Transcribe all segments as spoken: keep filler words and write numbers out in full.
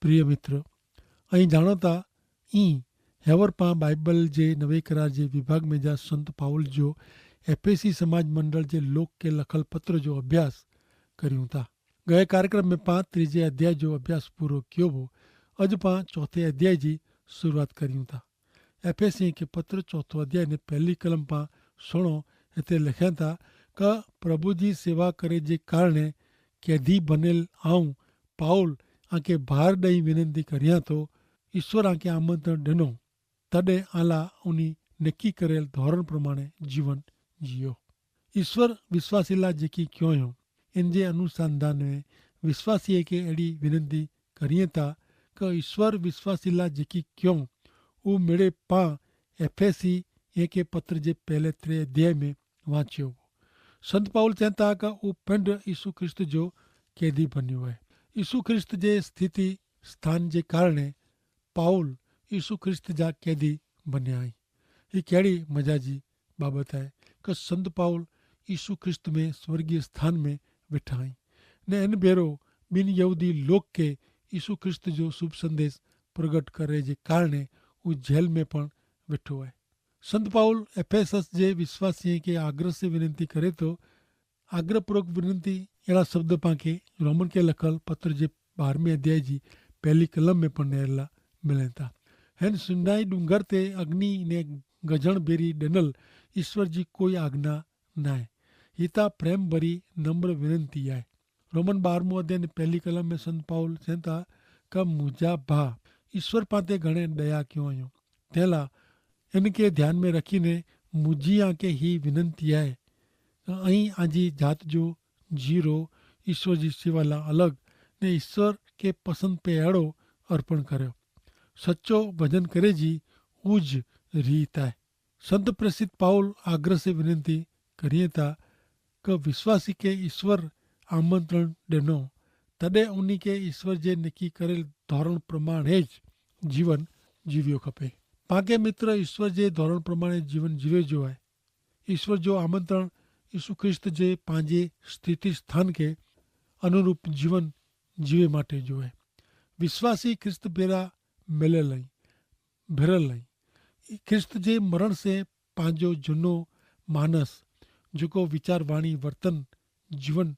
પ્રિય મિત્ર, અહીં જાણોતા ઈ હેવર પાં બાઈબલ જે નવે કરાર જે વિભાગ મેં જા સંત પાઉલ જો એફેસી સમાજ મંડળ જે લોક કે લખલ પત્ર જો અભ્યાસ કર્યું તા. ગયે કાર્યક્રમ મેં પાં ત્રીજે અધ્યાય જો અભ્યાસ પૂરો ક્યો વો. અજ પાં ચોથે અધ્યાય જી શરૂઆત કર્યું તા. એફેસી કે પત્ર ચોથો અધ્યાય ને પહેલી કલમ પાં સુણો. હેતરે લખ્યા તા કે પ્રભુ જી સેવા કરે જે કારણે કેદી બનેલ આઉં પાઉલ આંકે ભાર દઈ વિનંતી કર્યા તો ઈસ્વર આંકે આમંત્રણ દેનો. તદે આલા ઉની નેકી કરેલ ધોરણ પ્રમાણે જીવન જીયો. ઈસ્વર વિશ્વાસીલા જેકી ક્યોંયો એન જે અનુસંધાન મેં વિશ્વાસીએ કે એડી વિનંતી કરિયે તા કે ઈસ્વર વિશ્વાસીલા જેકી ક્યોં ઉમેડે પાં એફેસી એકે પત્ર જે પહેલે ત્રે અધ્યાય મેં વાંચ્યો. સંત પાઉલ ચેંતા કે ઉપેંડ ઈસુ ખ્રિસ્ત જો કેદી ભન્યો હૈ. ઈસુ ખ્રિસ્ત જે સ્થિતિ સ્થાન જે કારણે પાઉલ ઈસુ ખ્રિસ્ત જા કેદી ભન્યા હૈ. હી કહેડી મજા જી બાબત હૈ કે સંત પાઉલ ઈસુ ખ્રિસ્ત મેં સ્વર્ગીય સ્થાન મેં વેઠા હૈ. ને એન ભેરો બિનયહૂદી લોક કે ઈસુ ખ્રિસ્ત જો શુભ સંદેસ પ્રગટ કરે જે કારણે ઉજેલ મેં પણ વેઠો હૈ. સંત પાઉલ એફેસસ જે વિશ્વાસીય કે આગ્રહ સે વિનંતી કરે તો આગ્રહ પૂર્વક વિનંતી એડા શબ્દ પાંકે રોમન કે લખલ પત્ર જે બારમે અધ્યાય જી પહેલી કલમ મેં પણ નેરેલા મિલેતા. હેન સુંડાઈ ડુંગર તે અગ્નિ ને ગજણ ભેરી ડેનલ ઈસ્વર જી કોઈ આજ્ઞા નાય. હિતા પ્રેમ ભરી નમ્ર વિનંતી આય. રોમન બારમું અધ્યાય ને પહેલી કલમ મેં સંત પાઉલ સેંતા કે મુજા ભા ઈસ્વર પાંતે ઘણે દયા ક્યો અયો. તેલા એન કે ધ્યાન મેં રખી ને મુજી આંકે હી વિનંતી આય. અહીં આજી જાત જો જીરો ઈસ્વર જી સિવાલા અલગ ને ઈસ્વર કે પસંદ પે એડો અર્પણ કર્યો. સચો ભજન કરે જી ઉજ રીત આય. સંત પ્રેસિત પાઉલ આગ્રહ સે વિનંતી કરિયે તા કે વિશ્વાસી કે ઈસ્વર આમંત્રણ દેનો તદે ઉની કે ઈસ્વર જે નેકી કરેલ ધોરણ પ્રમાણે જ જીવન જીવ્યો ખપે. પાંકે મિત્ર ઈસ્વર જે ધોરણ પ્રમાણે જીવન જીવે જો આય. ઈસ્વર જો આમંત્રણ ઈસુ ખ્રિસ્ત જે પાંજે સ્થિતિ સ્થાન કે અનુરૂપ જીવન જીવે માટે જો આય. વિશ્વાસી ખ્રિસ્ત ભેરા મેલેલ નહીં ભેરેલ નહીં. ખ્રિસ્ત જે મરણ સે પાંજો જુનો માનસ જોકો વિચારવાણી વર્તન જીવન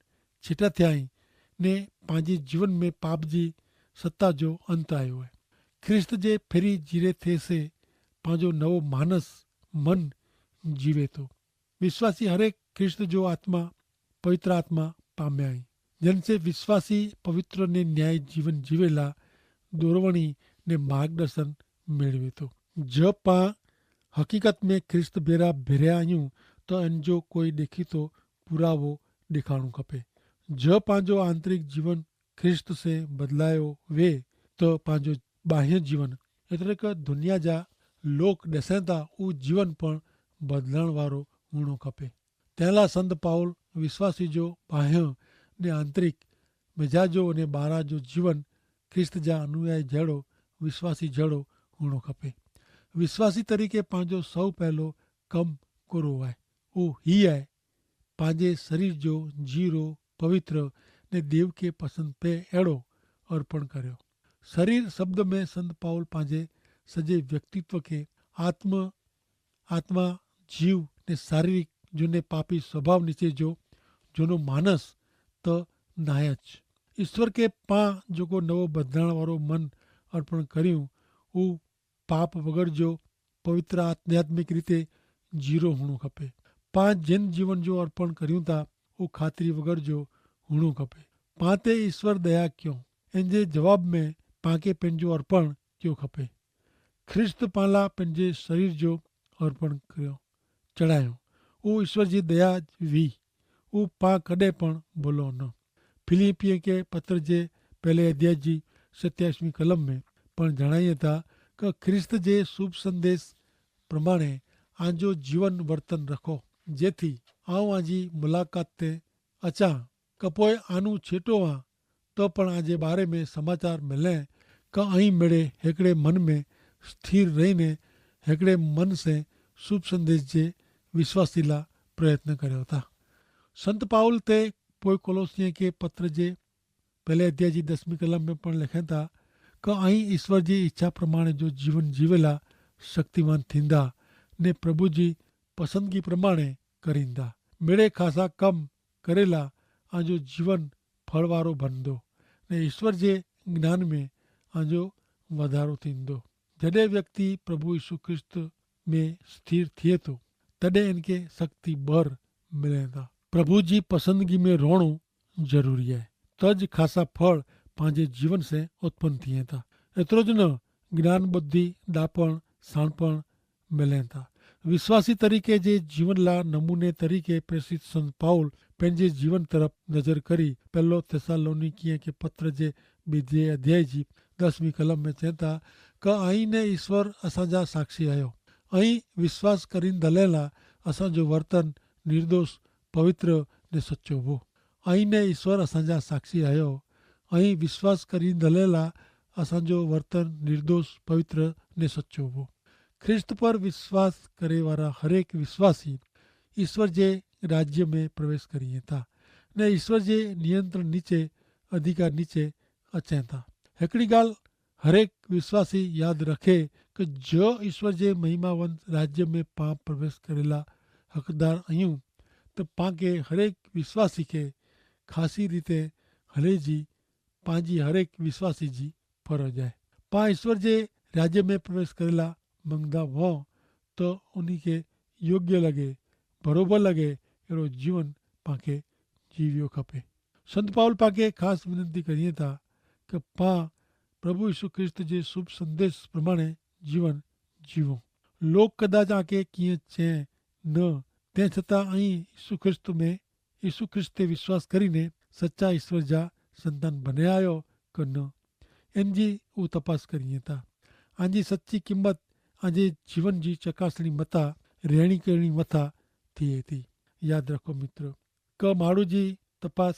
છેટા થ્યાઈ ને પાંજે જીવન મેં પાપ જી સત્તા જો અંત આયો હૈ. ખ્રિસ્ત જે ફેરી જીરે થે સે પાંજો નવો માનસ મન જીવે તો. વિશ્વાસી હરેક ખ્રિસ્ત જો આત્મા પવિત્ર આત્મા પામ્યા હૈ. જેન સે વિશ્વાસી પવિત્ર ને ન્યાય જીવન જીવેલા દોરવણી ને માર્ગદર્શન મેળવે તો. જો પા હકીકત મેં ખ્રિસ્ત ભેરા ભેર્યા અયું તો એન જો કોઈ દેખી તો પુરાવો દેખાણું ખપે. જો પાંજો આંતરિક જીવન ખ્રિસ્ત સે બદલાયો વે તો પાંજો બાહ્ય જીવન એતરે કે દુનિયા જા લોક દેસેતા ઉ જીવન પણ બદલાણ વારો હુણો ખપે. તેલા સંત પાઉલ વિશ્વાસી જો બાહ્ય ને આંતરિક મેજાજો અને બારા જો જીવન ખ્રિસ્ત જા અનુયાય જેડો વિશ્વાસી જેડો હુણો ખપે. વિશ્વાસી તરીકે પાંજો સૌ પહેલો કમ કરો હૈ ઉ હી હૈ. પાંજે શરીર જો જીરો પવિત્ર ને દેવ કે પસંદ પે એડો અર્પણ કર્યો. શરીર શબ્દ મેં સંત પાઉલ પાંજે સજે વ્યક્તિત્વ કે આત્મ આત્મા જીવ ને શારીરિક જોને પાપી સ્વભાવ નીચે જો જોનો માનસ તો નાય જ. ઈસ્વર કે પાં જોકો નવો બદલાણવારો મન અર્પણ કર્યું ઉ પાપ વગર જો પવિત્ર આધ્યાત્મિક રીતે જીરો હુણો ખપે. પાં જેન જીવન જો અર્પણ કર્યું તા ઉ ખાતરી વગર જો હુણો ખપે. પાં તે ઈસ્વર દયા ક્યો એન જે જવાબ મેં પાંકે પેનજો અર્પણ ક્યો ખપે. ખ્રિસ્ત પાલા પેનજે શરીર જો અર્પણ કર્યો ચડાયો ઉ ઈસ્વર જી દયા વી ઉ પાં કદે પણ ભલો ન. ફિલિપ્પીએ કે પત્ર જે પહેલે અધ્યાય જી સત્યાઈસમી કલમ મેં પણ જણાયે થા કે ખ્રિસ્ત જે શુભ સંદેશ પ્રમાણે આજો જીવન વર્તન રખો જેથી આઉં આજી મુલાકાત તે અચા કપોય આનું છેટો આં તો પણ આજે બારે મેં સમાચાર મેલે કે અહીં મેળે હેકડ઼ે મન મેં સ્થિર રહી ને હેકડ઼ે મન સે શુભ સંદેશ જે વિશ્વાસીલા પ્રયત્ન કર્યો થા. સંત પાઉલ તે પોય કોલોસિયે કે પત્ર જે પહેલે અધ્યાય જી દસમી કલમ મેં પણ લેખે થા કે અહીં ઈસ્વર જી ઈચ્છા પ્રમાણે જો જીવન જીવેલા શક્તિવાન થીંદા, ને પ્રભુ જી પસંદગી પ્રમાણે કરીંદા, મેળે ખાસા કમ કરેલા, આજો જીવન ફળવારો ભનદો, ને ઈસ્વર જે જ્ઞાન મેં આજો વધારો થીંદો. જડે વ્યક્તિ પ્રભુ ઈસુ ખ્રિસ્ત મેં સ્થિર થિયે તો, તદે એનકે શક્તિ બર મિલે થા. પ્રભુ જી પસંદગી મેં રોણો જરૂરી હૈ, તજ ખાસા ફળ પાંજે જીવન સે ઉત્પન થિયે થા. એતરો જ ન, જ્ઞાન બુદ્ધિ ડાપણ સાણપણ મિલે થા. વિશ્વાસી તરીકે જે જીવન લા નમૂને તરીકે પ્રેસિત સંત પાઉલ પેનજે જીવન તરફ નજર કરી પહેલો થેસ્સાલોનિકીય કે પત્ર જે બીજે અધ્યાય જી દસમી કલમ મેં ચેતા, કે અહીં ને ઈસ્વર અસાંજા સાક્ષી આયો. અહીં વિશ્વાસ કરીંદલેલા અસાંજો વર્તન નિર્દોષ, પવિત્ર ને સચો વો. અહીં ને ઈસ્વર અસાંજા સાક્ષી આયો. અહીં વિશ્વાસ કરીંદલેલા અસાંજો વર્તન નિર્દોષ, પવિત્ર ને સચો વો. ખ્રિસ્ત પર વિશ્વાસ કરેવારા હરેક વિશ્વાસી ઈસ્વર જે રાજ્ય મેં પ્રવેશ કરીએ થા, ને ઈસ્વર જે નિયંત્રણ નીચે અધિકાર નીચે અચેતા. હેકડી ગાલ હરેક વિશ્વાસી યાદ રખે, કે જો ઈસ્વર જે મહિમાવંત રાજ્ય મેં પાં પ્રવેશ કરેલા હકદાર અયું, તો પાંકે હરેક વિશ્વાસી કે ખાસી રીતે હલે જી પાંજી હરેક વિશ્વાસી જી ફરજ આય. પાં ઈસ્વર જે રાજ્ય મેં પ્રવેશ કરેલા મંગદા વો, તો ઉની કે યોગ્ય લગે, ભરોબર લગે એડો જીવન પાંકે જીવ્યો ખપે. સંત પાઉલ પાંકે ખાસ વિનંતી કરીએ થા, કે પાં પ્રભુ ઈસુ ખ્રિસ્ત જે શુભ સંદેશ પ્રમાણે જીવન જીવો. લોક કદાચ આંકે કિયા ચે ન, તે છતાં અહીં ઈસુ ખ્રિસ્ત મેં ઈસુ ખ્રિસ્ત તે વિશ્વાસ કરીને સચ્ચા ઈસ્વર જા સંતાન ભને આયો, કે ન? એનજી ઉં તપાસ કરીએ થા. આજી સચ્ચી કિંમત આજે જીવન જી ચકાસણી મતા રહેણી કહેણી મતા થિયે થી. યાદ રાખો મિત્ર, કે માડૂ જી તપાસ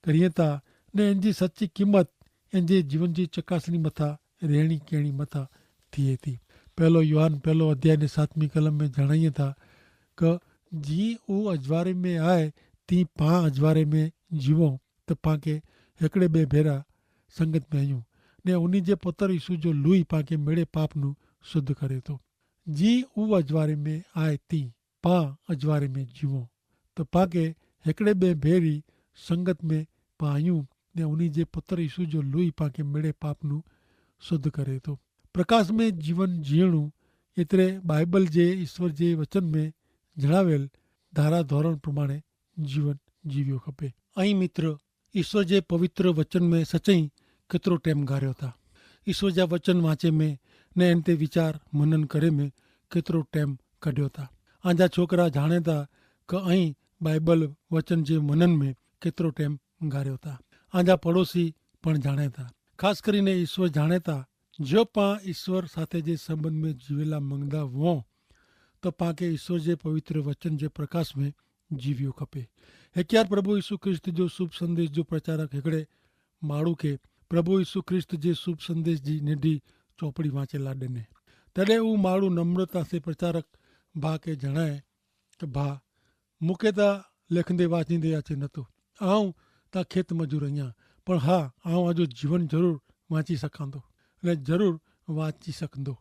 કરીએ થા, ને એનજી સચ્ચી કિંમત એનજે જીવન જી ચકાસણી મતા રહેણી કહેણી મતા થિયે થી. પહેલો યોહાન પહેલો અધ્યાય ને સાતમી કલમ મેં જણાયે થા, કે જી ઉં અજવારે મેં આય તી પાં અજવારે મેં જીવો, તો પાંકે હેકડ઼ે બે ભેરા સંગત મેં અયું, ને ઉની જે પોતર ઈસુ જો લુઈ પાંકે મેડે પાપનું શુદ્ધ કરે તો. જી ઉં અજવારે મેં આય તી પાં અજવારે મેં જીવો, તો પાંકે હેકડ઼ે બે ભેરી સંગત મેં પાં અયું, ને ઉની જે પોતર ઈસુ જો લુઈ પાંકે મેડે પાપનું શુદ્ધ કરે તો. પ્રકાશ મેં જીવન જીણું એતરે બાઈબલ જે ઈસ્વર જે વચન મેં જણાવેલ ધારા ધોરણ પ્રમાણે જીવન જીવ્યો ખપે. અહીં મિત્ર, ઈસ્વર જે પવિત્ર વચન મેં સચઈ કેતરો ટેમ ગાર્યો થા? ઈસ્વર જા વચન વાંચે મેં ને એન તે વિચાર મનન કરે મેં કેતરો ટેમ કાઢ્યો થા? આજા છોકરા જાણે થા કે અહીં બાઈબલ વચન જે મનન મેં કેતરો ટેમ ગાર્યો થા? આજા પડોશી પણ જાણે થા. ખાસ કરીને ઈસ્વર જાણે થા. જો પાં ઈસ્વર સાથે જે સંબંધ મેં જીવેલા મંગદા વો, તો પાંકે ઈસ્વર જે પવિત્ર વચન જે પ્રકાશ મેં જીવ્યો ખપે. હેક્યાર પ્રભુ ઈસુ ખ્રિસ્ત જો શુભ સંદેશ જો પ્રચારક હેકડ઼ે માડૂ કે પ્રભુ ઈસુ ખ્રિસ્ત જે શુભ સંદેશ જી નેઢી ચોપડી વાંચેલા ડેને. તેડે ઉં માડૂ નમ્રતા સે પ્રચારક ભા કે જણાય, તો ભા, મુકે તા લેખન દે વાંચી દે આચે નતો. આઉં તા ખેત મજૂર અહિયા, પણ હા, આઉં આજો જીવન જરૂર વાંચી સકાંદો, અને જરૂર વાંચી સકંદો.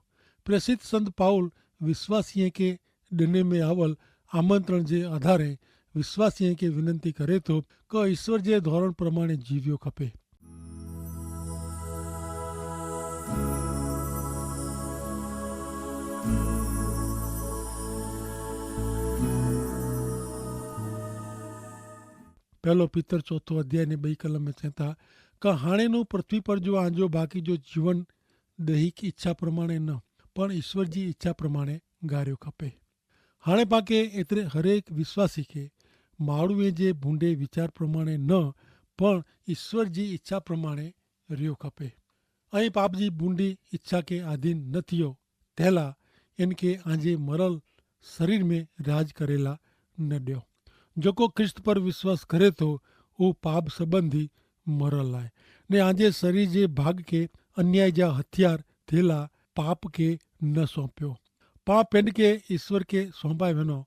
પ્રેસિત સંત પાઉલ વિશ્વાસીએ કે ડેને મેં આવલ આમંત્રણ જે આધારે વિશ્વાસીએ કે વિનંતી કરે તો, કે ઈસ્વર જે ધોરણ પ્રમાણે જીવ્યો ખપે. પહેલો પિતર ચોથો અધ્યાય ને બઈ કલમ મેં ચેતા, કે હાણે નું પૃથ્વી પર જો આજો બાકી જો જીવન દૈહિક ઇચ્છા પ્રમાણે ન, પણ ઈસ્વર જી ઇચ્છા પ્રમાણે ગાર્યો ખપે. હાણે પાંકે એતરે હરેક વિશ્વાસી કે માડૂએ જે ભૂંડે વિચાર પ્રમાણે ન, પણ ઈસ્વર જી ઇચ્છા પ્રમાણે રહ્યો ખપે. અહીં પાપ જી ભૂંડી ઇચ્છા કે આધીન ન થિયો, તેલા એન કે આજે મરલ શરીર મેં રાજ કરેલા ન ડ્યો. જોકો ખ્રિસ્ત પર વિશ્વાસ કરે તો ઉહ પાપ સંબંધી મરલ આય, ને આજે શરીર જે ભાગ કે અન્યાય જા હથિયાર થેલા પાપ કે ન સોંપ્યો. પાપ એન કે ઈસ્વર કે સોંપાય વેનો,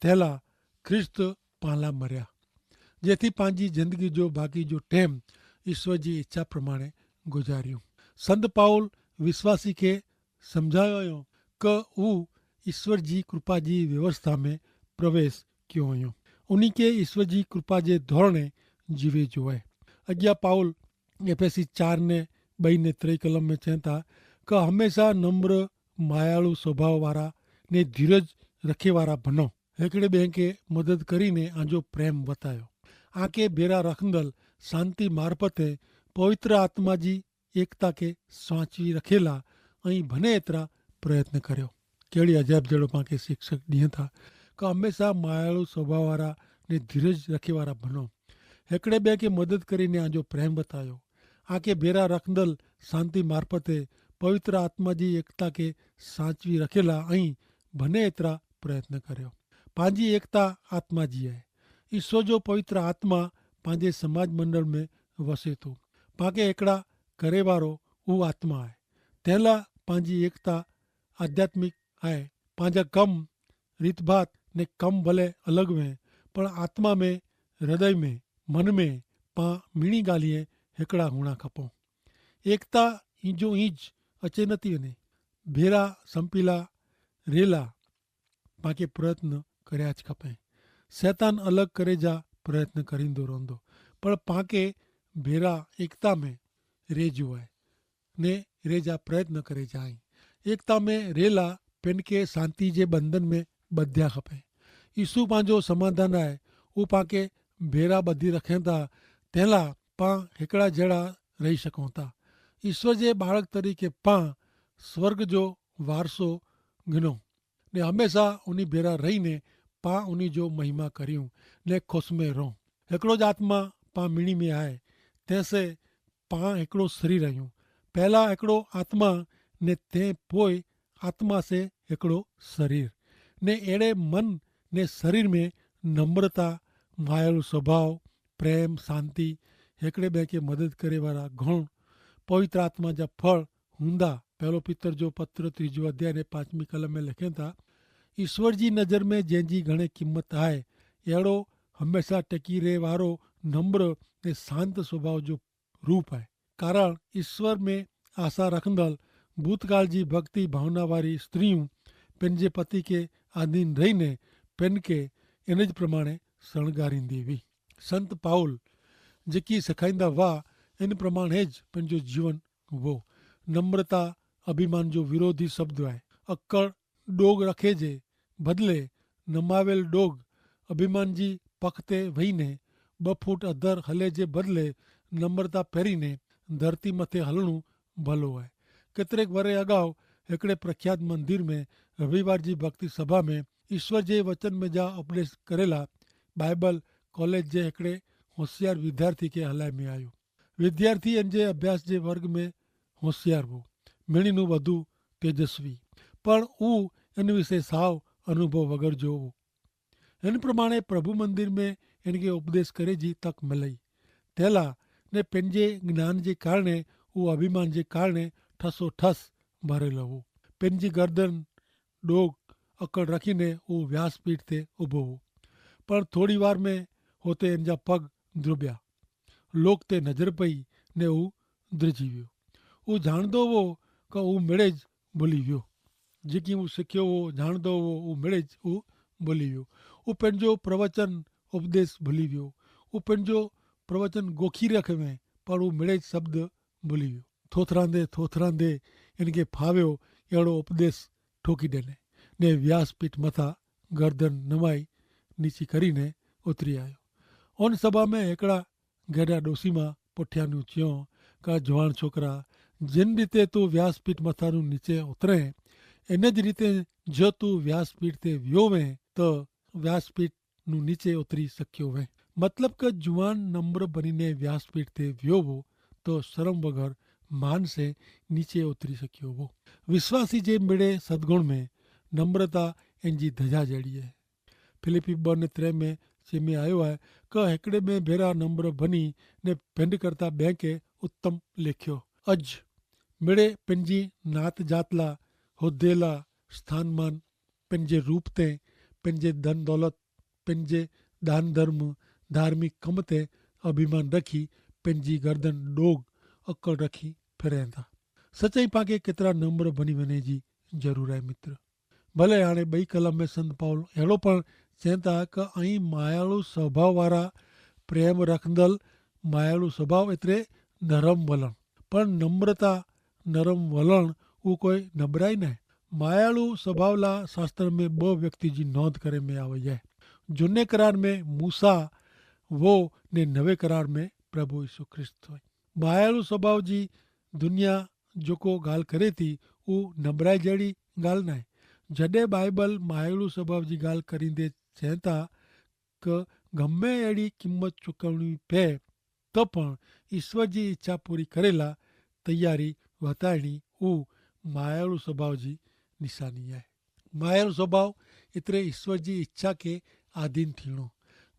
તેલા ખ્રિસ્ત પાંલા મર્યા, જેથી પાંજી જિંદગી જો બાકી જો ટેમ ઈસ્વર જી ઇચ્છા પ્રમાણે ગુજાર્યું. સંત પાઉલ વિશ્વાસી કે સમઝાયો કે ઉહ ઈસ્વર જી કૃપા જી વ્યવસ્થા મેં પ્રવેશ ક્યો અયો, ઉની કે ઈસ્વર જી કૃપા જે ધોરણે જીવે જો હૈ. અગિયા પાઉલ એફેસી ચાર ને બઈ ને ત્રે કલમ મેં ચેંતા કે હમેંશા નમ્ર, માયાળુ સ્વભાવ વારા ને ધીરજ રખે વારા ભનો. હેકડ઼ે બેંકે મદદ કરી ને આજો પ્રેમ વતાયો. આકે ભેરા રખંદલ શાંતિ મારફતે પવિત્ર આત્મા જી એકતા કે સાંચવી રખેલા અહીં ભને એતરા પ્રયત્ન કર્યો. કેડ઼ી અજાયબ જેડો પાંકે શિક્ષક દિયે થા કે હમેંશા માયાળુ સ્વભાવ વારા ને ધીરજ રખે વારા ભનો. હેકડ઼ે બેંકે મદદ કરી ને આજો પ્રેમ વતાયો. આકે ભેરા રખંદલ શાંતિ મારફતે પવિત્ર આત્મા જી એકતા કે સાંચવી રખેલા અહીં ભને એતરા પ્રયત્ન કર્યો. પાંજી એકતા આત્મા જી હૈ. ઈસવ જો પવિત્ર આત્મા પાંજે સમાજ મંડળ મેં વસે થો. પાંકે એકડા કરે વારો ઉહ આત્મા હૈ. તેલા પાંજી એકતા આધ્યાત્મિક હૈ. પાંજા કમ, રીતભાત ને કમ ભલે અલગ મેં, પણ આત્મા મેં, હૃદય મેં, મન મેં પાં મિણી ગાલિયે હેકડા હુણા ખપો. એકતા ઇંજો ઇંજ અચેનતી વને. ભેરા સંપીલા રેલા પાંકે પ્રયત્ન કર્યા જ ખપે. સૈતાન અલગ કરે જા પ્રયત્ન કરીંદો રોંધો, પણ પાંકે ભેરા એકતા મેં રેજુ આય ને રેજા પ્રયત્ન કરે જા. એકતા મેં રેલા પેનકે શાંતિ જે બંધન મેં બધ્યા ખપે. ઈસુ પાંજો સમાધાન આય. ઉપાંકે ભેરા બધી રખેંતા તેલા પાં હેકડા જેડા રહી શકોતા. ઈસ્વર જે બાળક તરીકે પાં સ્વર્ગ જો વારસો ગિનો ને હમેંશા ઉની ભેરા રહી ને પાં ઉની જો મહિમા કર્યું ને ખુશ મેં રહો. હેકડો જ આત્મા પાં મિણી મેં આય. તેસે પાં હેકડો શરીર અયું. પહેલા હેકડો આત્મા ને તે પોય આત્મા સે હેકડો શરીર. ને એડે મન ને શરીર મેં નમ્રતા, માયાળુ સ્વભાવ, પ્રેમ, શાંતિ, હેકડ઼ે બૈંકે મદદ કરે વારા ગણ પવિત્ર આત્મા જા ફળ હુંદા. પહેલો પિતર જો પત્ર ત્રીજો અધ્યાય ને પાંચમી કલમ મેં લેખેં તા, ઈસ્વર જી નજર મેં જેન જી ઘણે કિંમત આય એડો હમેંશા ટકી રહે વારો નમ્ર ને શાંત સ્વભાવ જો રૂપ આય. કારણ ઈસ્વર મેં આશા રખંદલ ભૂતકાળ જી ભક્તિ ભાવના વારી સ્ત્રી પેનજે પતિ કે આધીન રહી ને પેનકે એન જ પ્રમાણે સણગારી દેવી. સંત પાઉલ જેકી સખાઈંદા વા એન પ્રમાણે જ પેનજો જીવન વો. નમ્રતા અભિમાન જો વિરોધી શબ્દ આય. અક્કડ ડોગ રખે જે બદલે નમાવેલ ડોગ અભિમાન જી પખ તે વહી ને બફૂટ અધર હલે જે બદલે નમ્રતા પેરી ને ધરતી મતે હલણું ભલો આય. કેતરેક વરે અગાઉ હેકડ઼ે પ્રખ્યાત મંદિર મેં રવિવાર જી ભક્તિ સભા મેં ઈસ્વર જે વચન મેં જા અપદેશ કરેલા બાઈબલ કોલેજ જે હેકડ઼ે હોશિયાર વિદ્યાર્થી કે હલાઈ મેં આયો. વિદ્યાર્થી એન જે અભ્યાસ જે વર્ગ મેં હોશિયાર વો મેણી નું વધુ તેજસ્વી. પણ ઉં એન વિશે સાવ અનુભવ વગર જોવો. એન પ્રમાણે પ્રભુ મંદિર મેં એન કે ઉપદેશ કરે જી તક મલઈ તેલા ને પેનજે જ્ઞાન જે કારણે ઉં અભિમાન જે કારણે ઠસો ઠસ ભરેલો વો. પેનજી ગર્દન ડોગ અકડ રખી ને ઉં વ્યાસપીઠ તે ઉભો વો. પણ થોડી વાર મેં હોતે એન જા પગ દ્રુબ્યા. લોક તે નજર પઈ ને ઉં દ્રજી વ્યો. ઉં જાણદો વો કે ઉં મેળે જ ભલી વ્યો. જેકી ઉં સિખ્યો વો જાણદો વો ઉં મેળે જ ઉં ભલી વ્યો. ઉં પેનજો પ્રવચન ઉપદેશ ભલી વ્યો. ઉં પેનજો પ્રવચન ગોખી રખે મેં પણ ઉં મેળે જ શબ્દ ભલી વ્યો. થોથરાંદે થોથરાંદે એન કે ફાવ્યો એડો ઉપદેશ ઠોકી દેને ને વ્યાસપીઠ મતા ગર્દન નમાઈ નીચી કરી ને ઉતરી આયો. ઉન સભા મેં હેકડા ગેડા ડોસીમાં પઠ્યાનું ચ્યો, કા જવાન છોકરા, જેન રીતે તું વ્યાસપીઠ મતાનું નીચે ઉતરે એન જ રીતે જો તું વ્યાસપીઠ તે વ્યો વે તો વ્યાસપીઠ નું નીચે ઉતરી શક્યો વે. મતલબ કે જુવાન નમ્ર બની ને વ્યાસપીઠ તે વ્યો વો તો શરમ વગર માન સે નીચે ઉતરી શક્યો વો. વિશ્વાસી જે મેળે સદગુણ મેં નમ્રતા એન જી ધજા જેડી હૈ. ફિલિપ્પી બન ત્રે મેં સેમી આયો હૈ કે હેકડ઼ે મેં ભેરા નમ્ર બની ને ભેંડ કરતા બેંકે ઉત્તમ લેખ્યો. અજ મેળે પેનજી નાત જાતલા હોદ્દેલા સ્થાનમાન પેનજે રૂપ તે પેનજે ધન દોલત પેનજે દાન ધર્મ ધાર્મિક કમ તે અભિમાન રખી પેનજી ગર્દન ડોગ અકલ રખી ફેરેંદા. સચાઈ પાંકે કેતરા નમ્ર બની વેને જી જરૂર આય મિત્ર. ભલે હાણે બઈ કલમ મેં સંત પાઉલ એડો પણ ચેંતા કે અહીં માયાળુ સ્વભાવ વારા પ્રેમ રખંદલ માયાળુ સ્વભાવ એતરે નરમ વલણ, પણ નમ્રતા નરમ વલણ ઉં કોઈ નબરાઈ નાય. માયાળુ સ્વભાવલા શાસ્ત્ર મેં બહ વ્યક્તિ જી નોંધ કરે મેં આવે જાય. જુને કરાર મેં મૂસા વો ને નવે કરાર મેં પ્રભુ ઈસુ ખ્રિસ્ત હોય. માયાળુ સ્વભાવ જી દુનિયા જોકો ગાલ કરે થી ઉહ નબરાઈ જેડી ગાલ નાય. જડે બાઈબલ માયાળુ સ્વભાવ જી ગાલ કરીંદે ચેંતા કે ગમે એડી કિંમત ચુકવણી પે તો પણ ઈસ્વર જી ઇચ્છા પૂરી કરેલા તૈયારી વતાયણી ઉહ માયાળુ સ્વભાવ જી નિશાની આય. માયાળુ સ્વભાવ એતરે ઈસ્વર જી ઇચ્છા કે આધીન થીણો.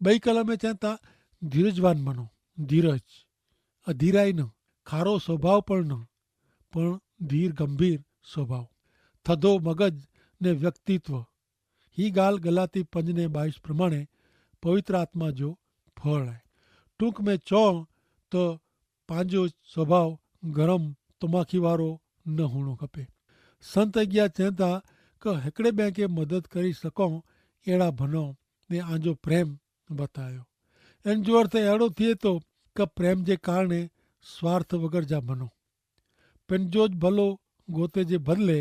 બઈ કલમે ચેંતા ધીરજવાન મનો. ધીરજ અધિરાઈ ન, ખારો સ્વભાવ પણ ન, પણ ધીર ગંભીર સ્વભાવ, થધો મગજ ને વ્યક્તિત્વ. હી ગાલ ગલાતી પંજ ને બાવીસ પ્રમાણે પવિત્ર આત્મા જો ફળ હૈ. ટૂંક મેં ચો તો પાંજો સ્વભાવ ગરમ તોમાખી વારો ન હોણો ખપે. સંત અજ્ઞા ચેંતા કે હેકડ઼ે બેંકે મદદ કરી સકો એડા ભનો ને આજો પ્રેમ બતાયો. એન જો અર્થ એડો થિયે તો કે પ્રેમ જે કારણે સ્વાર્થ વગર જા ભનો. પેનજો જ ભલો ગોતે જે બદલે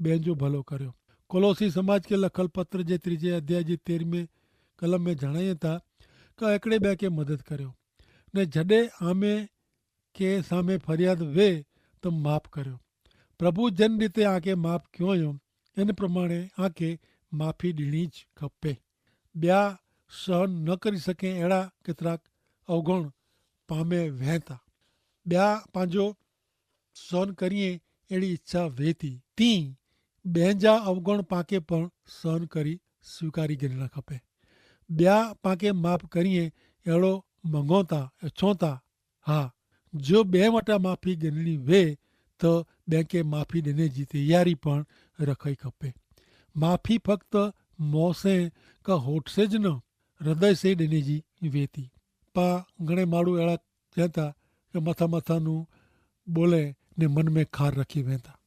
બેંજો ભલો કર્યો. કોલોસી સમાજ કે લખલ પત્ર જે ત્રીજે અધ્યાય જે તેરમે કલમ મેં જણાયે થા કે એકડ઼ે બેંકે મદદ કર્યો ને જડે આમે કે સામે ફરિયાદ વે તો માફ કર્યો. પ્રભુ જેન રીતે આકે માફ ક્યો અયો એન પ્રમાણે આકે માફી દેણી જ ખપે. બ્યા સહન ન કરી સકે એડા કેતરાક અવગણ પામે વહેતા. બ્યા પાંજો સહન કરીએ એડી ઇચ્છા વહેતી તી બેંજા અવગણ પાંકે પણ સહન કરી સ્વીકારી ગિરણા ખપે. બ્યા પાંકે માફ કરીએ એડો મંગોતા એછોતા. હા, જો બે વટા માફી ગિરણી વે તો બેંકે માફી દેને જી તૈયારી પણ રખાઈ ખપે. માફી ફક્ત મોસે કા હોઠસે જ ન હૃદય સે દેને જી વેતી. પા ઘણે માડૂ એડા ચેંતા કે મથા મથાનું બોલે ને મન મેં ખાર રખી વેંતા.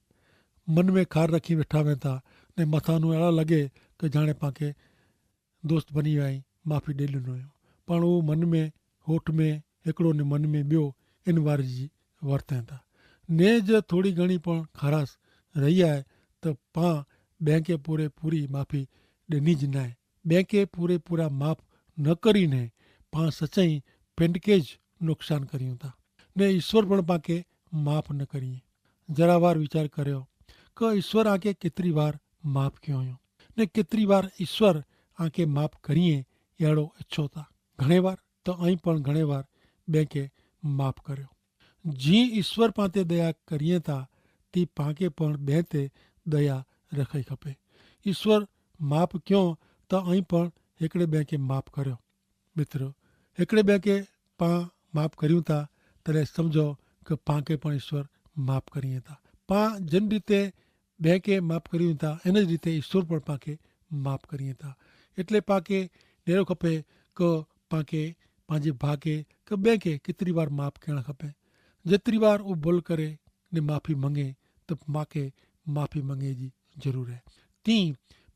મન મેં ખાર રખી વેઠા વેંતા ને મથાનું એડા લગે કે જાણે પાંકે દોસ્ત બની વાઈ માફી દેલી નયો. પણ ઉહ મન મેં હોઠ મેં હેકડો ને મન મેં બ્યો એન વાર જી વર્તે થા. ને જ થોડી ઘણી પણ ખારાસ રહી આય તો પાં બેંકે પૂરે પૂરી માફી દેની જ નાય. બેંકે પૂરે પૂરા માફ ન કરી ને પાં સચાઈ પેંડકે જ નુકસાન કર્યું થા ને ઈસ્વર પણ પાંકે માફ ન કરીએ. જરાવાર વિચાર કર્યો કે ઈસ્વર આકે કેતરી વાર માફ ક્યો ને કેતરી વાર ઈસ્વર આકે માફ કરીએ એડો અચ્છો થા. ઘણે વાર તો અહીં પણ ઘણે વાર બેંકે માફ કર્યો. જી ઈસ્વર પાંતે દયા કરીએ થા તી પાંકે પણ બેંતે દયા રખાઈ ખપે. ઈસ્વર માફ ક્યો તો અહીં પણ હેકડ઼ે બેંકે માફ કર્યો. મિત્ર, હેકડ઼ે બેંકે પાં માફ કર્યું થા તરે સમઝો કે પાંકે પણ ઈસ્વર માફ કરીએ થા. પાં જેન રીતે બેંકે માફ કર્યું થા એન જ રીતે ઈસ્વર પણ પાંકે માફ કરીએ થા. એટલે પાંકે નેરો ખપે કે પાંકે પાંજી ભાકે કે બેંકે કેતરી વાર માફ કહેણા ખપે. જેતરી વાર ઉભલ કરે ને માફી મંગે તો પાંકે માફી મંગે જી જરૂર હૈ. તી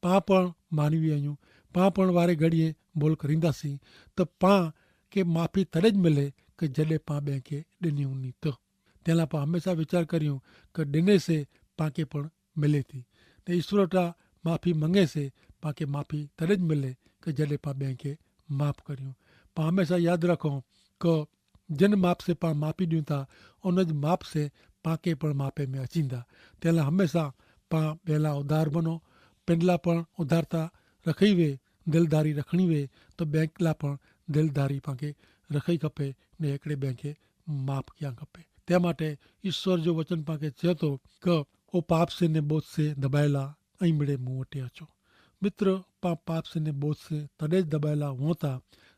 પાં પણ માનવી અયું. પાં પણ વારે ઘડીએ ભલ કરીંદા સી તો પાં કે માફી તરે જ મિલે કે જડે પાં બેંકે દેની ઉની તો તેલા પાં હમેંસા વિચાર કર્યું કે દેને સે પાંકે પણ મિલે થી. ને ઈસ્વર ટા માફી મંગે સે પાંકે માફી તરે જ મિલે કે જડે પાં બેંકે માફ કર્યું. પાં હમેંસા યાદ રાખો કે જેન માફ સે પાં માફી દિયું થા ઉન જ માફ સે પાંકે પણ માફે મેં અચીંદા. તેલા હમેંસા પાં બેલા ઉધાર બનો. પેંડલા પણ ઉધારતા રખાઈ વે, દિલધારી રખણી વે તો બેંકલા પણ દિલધારી પાંકે રખાઈ ખપે ને એકડે બેંકે માફ ક્યાં ખપે. તે માટે ઈસ્વર જો વચન પાંકે ચેતો કે ઓ પાપ સે ને બોધ સે દબાયેલા અહીં મેડે મું વટે અચો. મિત્ર, પાં પાપ સે ને બોધ સે તદે જ દબાયેલા હોતા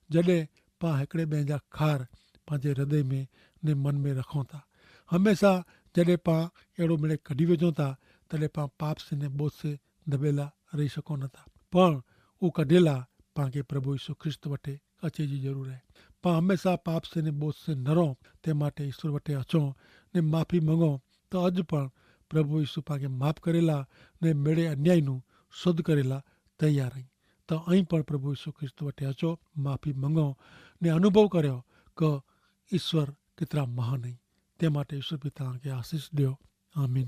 જડે પાં હેકડ઼ે બેંજા ખાર પાંજે હૃદય મેં ને મન મેં રખો થા. હમેંસા જડે પાં એડો મેડે કઢ઼ી વેજો થા તદે પાં પાપ સે ને બોધ સે દબેલા રહી શકો નતા. પણ ઉં કઢ઼ેલા પાંકે પ્રભુ ઈસુ ખ્રિસ્ત વટે અચે જી જરૂર હૈ. પાં હમેંસા પાપ સે ને બોધ સે નરો તે માટે ઈસુ વટે અચો ને માફી મંગો. તો અજ પણ પ્રભુ ઈસુ પાંકે માફ કરેલા ને મેળે અન્યાયનું શોધ કરેલા તૈયાર હૈં. તો અહીં પણ પ્રભુ ઈસુ ખ્રિસ્ત વટે હચો, માફી મંગો ને અનુભવ કર્યો કે ઈસ્વર કિતરા મહાન હૈં. તે માટે ઈસ્વર પિતા કે આશીસ દ્યો. આમીન.